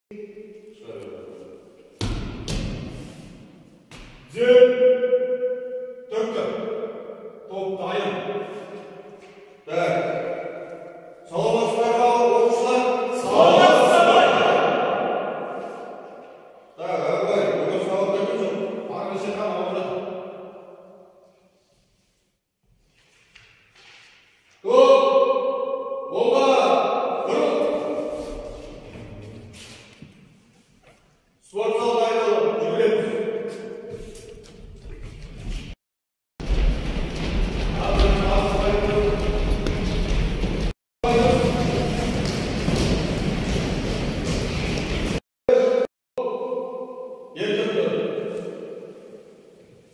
Төкті. Топ дайын. Так. Саламатсыздар ма, оқушылар? Саламатсыздар. Так, абай, бүгін сабақта кім жоқ? Арғышхан ауылда. Топ. Оңға. Бұрыл. Спорт залға айналып жүгіреміз.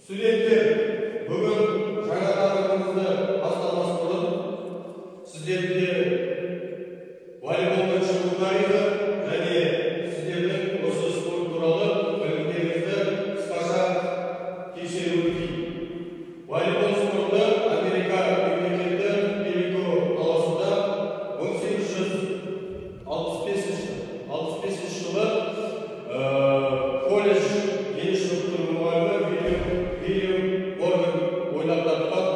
Студенттер, бүгін жаңа тақырыбымызды бастамас бұрын сіздерге волейболдың шығу тарихы және сіздердің осы спорт туралы білімдеріңізді қысқаша тексеріп өтейін. Волейбол спорты Америка мемлекеті Мехико қаласында 1865 жылы колледж дене шынықтыру мұғалімі Вильям Морган ойлап тапқан.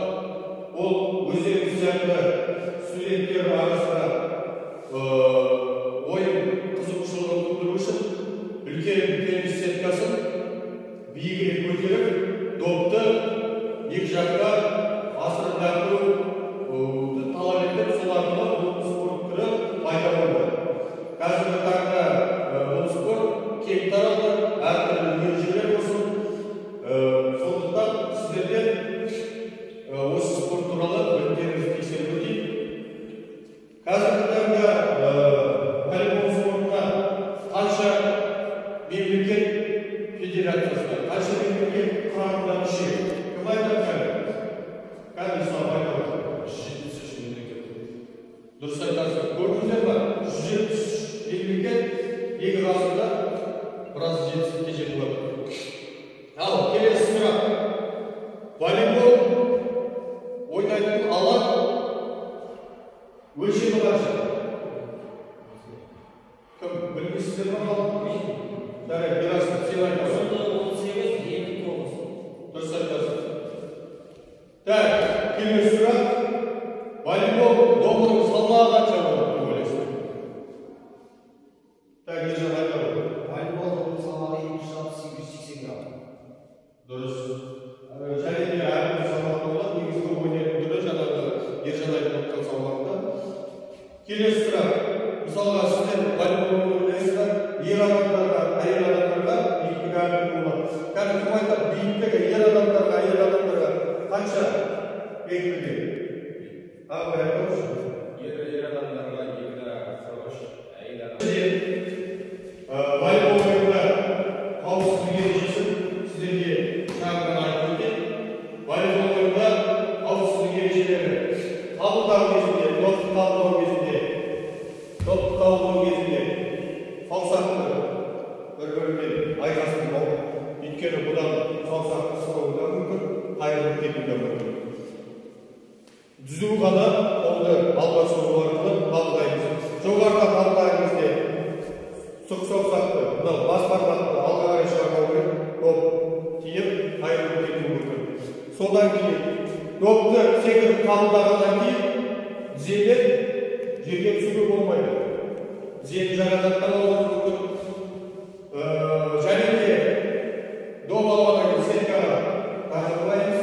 Ол өздеріңіз сияқты студенттер арасында ойын қызығушылығын тудыру үшін үлкен теннис сеткасын биігірек көтеріп, допты екі жаққа асырып лақтыруды талап етіп, сол арқылы бұл спорт түрі пайда болды. Қазіргі таңда бұл спорт кең таралды, әртүрлі ережелер болсын. Сондықтан сіздерден осы спорт туралы білімдеріңізді тексеріп өтейін. Қазіргі таңда волейбол спортына қанша мемлекет федерациясына, қанша мемлекет құрамына мүше? Кім айтады кәдімгі? Кәдімгі Ислам айтады. 173 мемлекет. Дұрыс айтасың. Көрдіңіздер ма? 173 мемлекет екі ғасырда біраз жетістікке жетіп жатыр. Ал келесі сұрақ. Волейбол ойнайтын алаң өлшемі қанша? Кім білмейсіздер ма? Жарайды, Мирасов, сен айтасың. 18, 2, 9. Дұрыс айтасың. Так, келесі сұрақ. Волейбол добының салмағы қанша болады деп ойлайсың? Так, Ержан айта ғой. Волейбол добының салмағы 260-280 грамм. Дұрыс. Және де әрбір салмақта болады. Негізгі ойнайтын түрі жаңағы Ержан айтып отқан салмақта. Келесі сұрақ. Мысалға, сіздер волейбол ойнайсыздар, ер адамдарға, әйел адамдарға биіктігі әртүрлі болады. Қазір кім айтады, биіктігі ер адамдарға, әйел адамдарға қанша бекітілген? Абай айтыңызшы. Ер адамдарға 2,43, әйел адамдарға. Волейбол ойынында қауіпсіздік ережесін сіздерге шағын айтып өтейін. Волейбол ойынында қауіпсіздік ережелері қабылдау кезінде, допты қабылдау кезінде, саусақты бір-бірімен айқастырмау, өйткені бұдан саусақты сынуы да мүмкін, қайырылып кетуі де мүмкін. Түзу ғана қолды алға созу арқылы қабылдаймыз. Жоғарыда қабылдаған кезде сұқ саусақты, мынау бас бармақты алға қарай шығармау керек, доп тиіп қайырылып кетуі мүмкін. Содан кейін допты секіріп қабылдағаннан кейін тізеден жерге түсуге болмайды. Тізені жарақаттап алуы мүмкін. Және де доп алғаннан кейін сеткаға тақырмаймыз,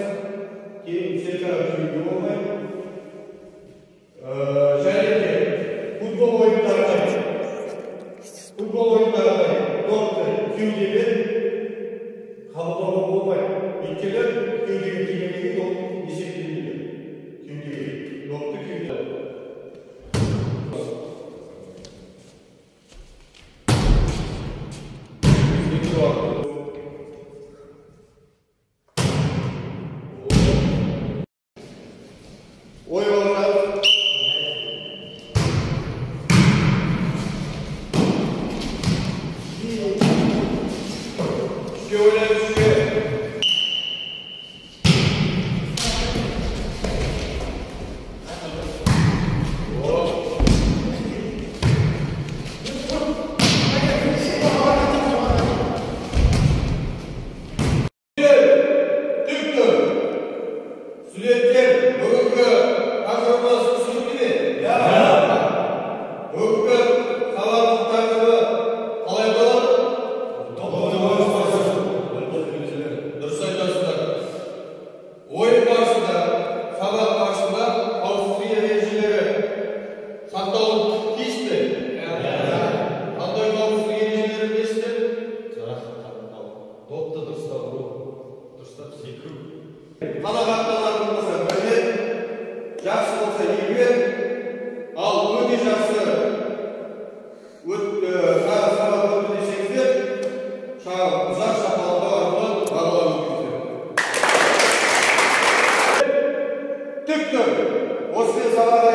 кейін сеткаға тиюге болмайды. Және де футбол ойындарында допты кеудемен қабылдауға болмайды. Өйткені кеудеге тигеннен кейін ол есептелмейді. Кеудеге, допты кеудеге. Ой, орнат. Үшке ойлаймыз, үшке. Жақсы болса 2-бен, ал өте жақсы сабақ өтті десеңіздер, ұзақ шапалақтау арқылы бағалау өткізіңіздер. Тік тұр. Осымен сабақ